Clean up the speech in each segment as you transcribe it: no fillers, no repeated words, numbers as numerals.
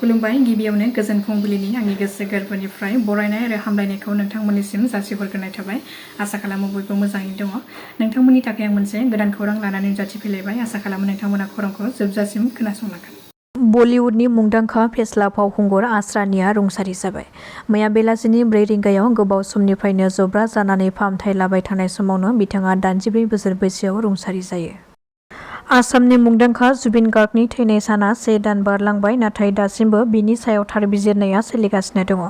खुलुमबाय गिबियावनो गोजोन फुंबिलिनि आंनि गोसो गोरबोनिफ्राय बरायनाय आरो हामलायनायखौ नोंथांमोननिसिम जासिहरग्रोनाय थाबाय। आसा खालामो बयबो मोजाङै दङ। नोंथांमोननि थाखाय आं मोनसे गोदान खौरां लानानै नुजाथिफैलायबाय। आसा खालामो नोंथांमोना खौरांखौ जोबजासिम खोनासंलांगोन। बलिउडनि मुंदांखा फेस्ला फावखुंगुर आस्रानिया रुंसारि जाबाय। मैया बेलासिनि 4 रिंगायाव गोबाव समनिफ्रायनो जब्रा जानानै फाहामथाय लाबाय थानाय समावनो बिथाङा 84 बोसोर बैसोआव रुंसारि जायो। आसामनि मुंदांखा जुबिन गार्गनि थैनाय साना 1 दान बारलांबाय, नाथाय दासिमबो बिनि सायाव थार बिजिरनाया सोलिगासिनो दङ।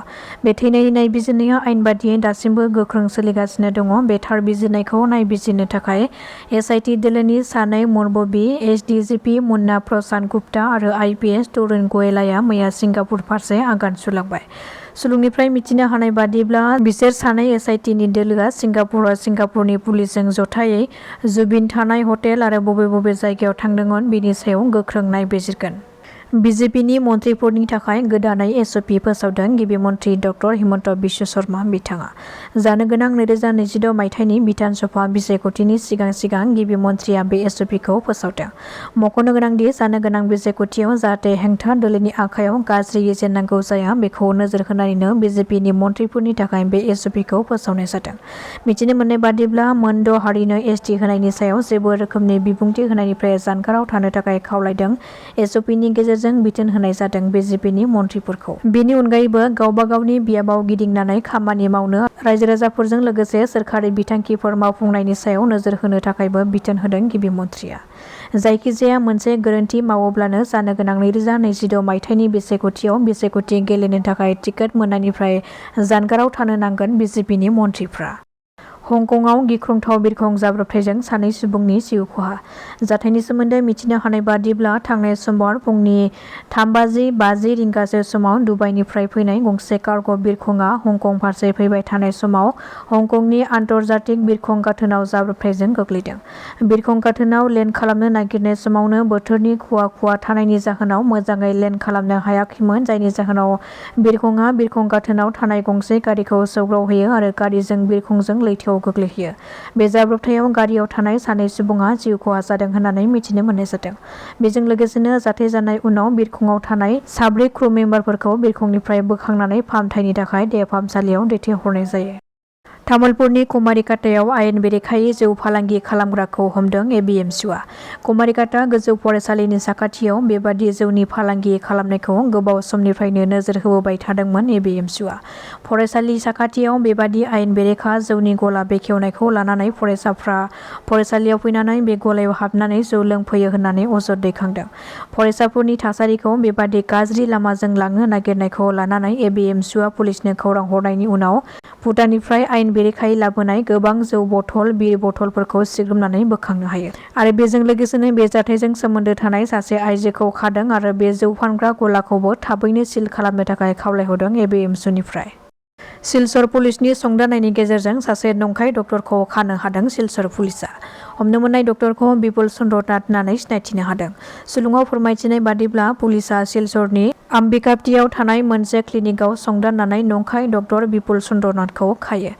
बे थैनायनि नायबिजिरनाया आयेन बादियै दासिमबो गोख्रों सोलिगासिनो दङ। बे थार बिजिरनायखौ नायबिजिरनो थाखाय एसआइटि दोलोनि सानै मुरब्बी एसडिजिपि मुन्ना प्रसाद गुप्ता आरो आइपिएस तरुण गयेलाया मैया सिंगापुर फारसे आगान सुरलांबाय। सुलुंनिफ्राय मिथिनो हानाय बादिब्ला बिसोर सानै एसआइटिनि दोलोआ सिंगापुरनि पुलिसजों जथायै जुबिन थानाय हटेल आरो बबे बबे जायगायाव थांदोंमोन बेनि सायाव गोख्रों नायबिजिरगोन। बिजेपिनि मन्थ्रिफोरनि थाखाय गोदानै एसअपि फोसावदों गिबि मन्थ्रि डक्टर हिमन्त बिश्व शर्मा बिथाङा। जानो गोनां 2026 मायथाइनि बिधान सभा बिसायख'थिनि सिगां गिबि मन्थ्रिया बे एसअपिखौ फोसावदों। मख'नो गोनांदि जानो गोनां बिसायख'थियाव जाहाथे हेंथा दोलोनि आखायाव गाज्रि जेननांगौ जाया बेखौ नोजोर होनानैनो बिजेपिनि मन्थ्रिफोरनि थाखाय बे एसअपिखौ फोसावनाय जादों। मिथिनो मोननाय बादिब्ला मोन 6 हारिनो एसटि होनायनि सायाव जेबो रोखोमनि बिबुंथि होनायनिफ्राय जानगाराव थानो थाखाय खावलायदों। एसअपिनि गेजेरजों बिथोन होनाय जादों बिजेपिनि मन्थ्रिफोरखौ। बेनि अनगायैबो गावबा गावनि बियाबाव गिदिंनानै खामानि मावनो, रायजो राजाफोरजों लोगोसे सोरखारि बिथांखिफोर मावफुंनायनि सायाव नोजोर होनो थाखायबो बिथोन होदों गिबि मन्थ्रिया। जायखिजाया मोनसे गोरोन्थि मावोब्लानो जानो गोनां 2026 मायथाइनि बिसायख'थि गेलेनो थाखाय टिकेट मोननायनिफ्राय जानगाराव थानो नांगोन बिजेपिनि मन्थ्रिफ्रा। हंकंआव गिख्रंथाव बिरखं जाब्रबथायजों 2 सुबुंनि जिउ खहा। जाथायनि सोमोन्दै मिथिनो हानाय बादिब्ला थांनाय समबार फुंनि 3:50 रिंगासो समाव दुबाइनिफ्राय फैनाय गंसे कार्ग' बिरखंआ हंकं फारसे फैबाय थानाय समाव हंकंनि आन्तर्जातिक बिरखं गाथोनाव जाब्रबथायजों गोग्लैदों। बिरखं गाथोनाव लेन्ड खालामनो नागिरनाय समावनो बोथोरनि खुवा थानायनि जाहोनाव मोजाङै लेन्ड खालामनो हायाखैमोन, जायनि जाहोनाव बिरखंआ बिरखं गाथोनाव थानाय गंसे गारिखौ सौग्रावहोयो आरो गारिजों बिरखंजों लैथोआव गोग्लैहोयो। बे जाब्रबथायाव गारियाव थानाय 2 सुबुङा जिउ खहा जादों होननानै मिथिनो मोननाय जादों। बेजों लोगोसेनो जाथाय जानाय उनाव बिरखंआव थानाय 4 क्रू मेम्बारफोरखौ बिरखंनिफ्राय बोखांनानै फाहामथायनि थाखाय देहा फाहामसालियाव दैथायहरनाय जायो। तामुलपुरनि कुमारिकाटायाव आयेन बेरेखायै जौ फालांगि खालामग्राखौ हमदों एबिएमसुआ। कुमारिकाटा गोजौ फरायसालिनि साखाथियाव बेबादि जौनि फालांगि खालामनायखौ गोबाव समनिफ्रायनो नोजोर होबोबाय थादोंमोन एबिएमसुआ। फरायसालि साखाथियाव बेबादि आयेन बेरेखा जौनि गला बेखेवनायखौ लानानै फरायसाफ्रा फरायसालियाव फैनानै बे गलायाव हाबनानै जौ लोंफैयो होननानै अजद दैखांदों। फरायसाफोरनि थासारिखौ बेबादि गाज्रि लामाजों लांनो नागिरनायखौ लानानै एबिएमसुआ पुलिसनो खौरां हरनायनि उनाव भुटाननिफ्राय आयेन बेरेखायै लाबोनाय गोबां जौ बथल, बिर बथलफोरखौ सिग्रोमनानै बोखांनो हायो। आरो बेजों लोगोसेनो बे जाथायजों सोमोन्दो थानाय सासे आइजोखौ खादों आरो बे जौ फानग्रा गलाखौबो थाबैनो सिल खालामनो थाखाय खावलायहरदों एबिएमसुनिफ्राय। सिलचर पुलिसनि संदाननायनि गेजेरजों सासे नंखाय डक्टरखौ खानो हादों सिलचर पुलिसआ। हमनो मोननाय डक्टरखौ बिपुल चन्द्र नाथ होननानै सिनायथिनो हादों। सुलुङाव फोरमायथिनाय बादिब्ला पुलिसआ सिलचरनि आम्बिकाप्तियाव थानाय मोनसे क्लिनिकआव संदाननानै नंखाय डक्टर बिपुल चन्द्र नाथखौ खायो।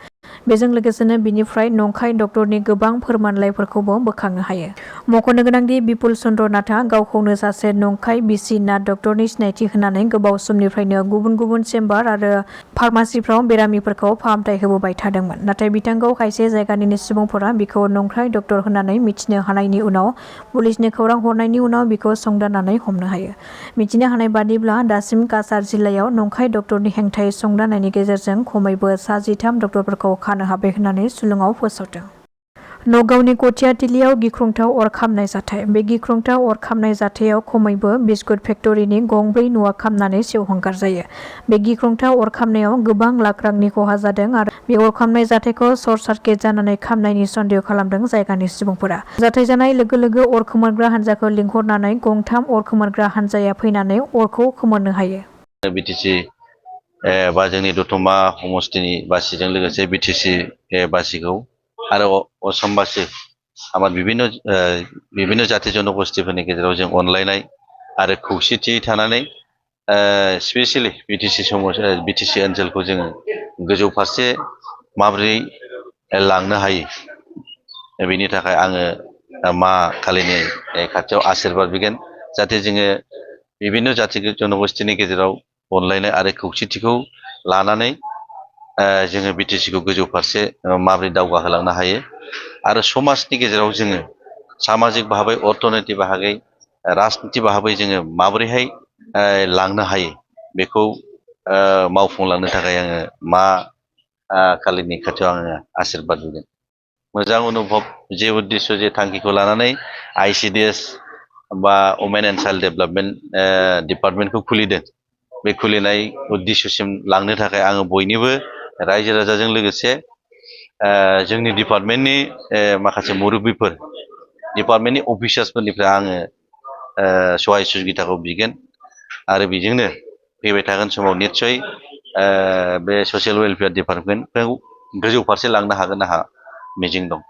बेजों लोगोसेनो बिनिफ्राय नंखाय डक्टरनि गोबां फोरमानलाइफोरखौबो बोखांनो हायो। मख'नो गोनांदि बिपुल चन्द्र नाथआ गावखौनो सासे नंखाय बिसि नाथ डक्टरनि सिनायथि होनानै गोबाव समनिफ्रायनो गुबुन गुबुन चेम्बार आरो फार्मासिफ्राव बेरामिफोरखौ फाहामथाय होबोबाय थादोंमोन। नाथाय बिथांखौ खायसे जायगानिनो सुबुंफोरा बिखौ नंखाय डक्टर होननानै मिथिनो हानायनि उनाव पुलिसनो खौरां हरनायनि उनाव बिखौ संदाननानै हमनो हायो। मिथिनो हानाय बादिब्ला दासिम काछार जिल्लायाव नंखाय डक्टरनि हेंथायै संदाननायनि गेजेरजों खमैबो 13 डक्टरफोरखौ खानो हाबाय होननानै सुलुङाव फोसावदों। नगावनि कथियाथिलियाव गिख्रंथाव अर खामनाय जाथाय। बे गिख्रंथाव अर खामनाय जाथायाव खमैबो बिस्कुट फेक्टरिनि गंब्रै न'आ खामनानै सेवहांगार जायो। बे गिख्रंथाव अर खामनायाव गोबां लाख रांनि खहा जादों आरो बे अर खामनाय जाथायखौ सर्ट सार्किट जानानै खामनायनि सन्देह खालामदों जायगानि सुबुंफोरा। जाथाय जानाय लोगो लोगो अर खोमोरग्रा हान्जाखौ लिंहरनानै गंथाम अर खोमोरग्रा हान्जाया फैनानै अरखौ खोमोरनो हायो। बिटिसि बा जोंनि दतमा समस्तिनि बासिजों लोगोसे बिटिसि बासिखौ आरो असमबासि आबाद बिभिन्न जाथि जनगोष्ठीफोरनि गेजेराव जों अनलायनाय आरो खौसेथियै थानानै स्पेसियेलि बिटिसि ओनसोलखौ जोङो गोजौ फारसे माबोरै लांनो हायो बेनि थाखाय आङो मा कालिनि खाथियाव आसिरबाद बिगोन जाहाथे जोङो बिभिन्न' जाथि जनगोष्ठीनि गेजेराव अनलायनाय आरो खौसेथिखौ लानानै जोङो बिटिसिखौ गोजौ फारसे माबोरै दावगाहोलांनो हायो आरो समाजनि गेजेराव जोङो सामाजिक भाबै अर्थनैतिक बाहागै राजनिति भाबै जोङो माबोरैहाय लांनो हायो बेखौ मावफुंलांनो थाखाय आङो मा कालिनि खाथियाव आङो आशिर्बाद होगोन। मोजां अनुभब जे उद्देश्य जे थांखिखौ लानानै ICDS बा वमेन एन्ड चाइल्ड डेभेलपमेन्ट डिपार्टमेन्टखौ खुलिदों। बे खुलिनाय उद्देश्यसिम लांनो थाखाय आङो बयनिबो रायजो राजाजों लोगोसे जोंनि डिपार्टमेन्टनि माखासे मुरब्बिफोर डिपार्टमेन्टनि अफिसार्सफोरनिफ्राय आङो सहाय सुबिदाखौ बिगोन आरो बेजोंनो फैबाय थागोन समाव निस्सय बे ससियेल वेलफेयार डिपार्टमेन्टखौ गोजौ फारसे लांनो हागोन आंहा मिजिं दं।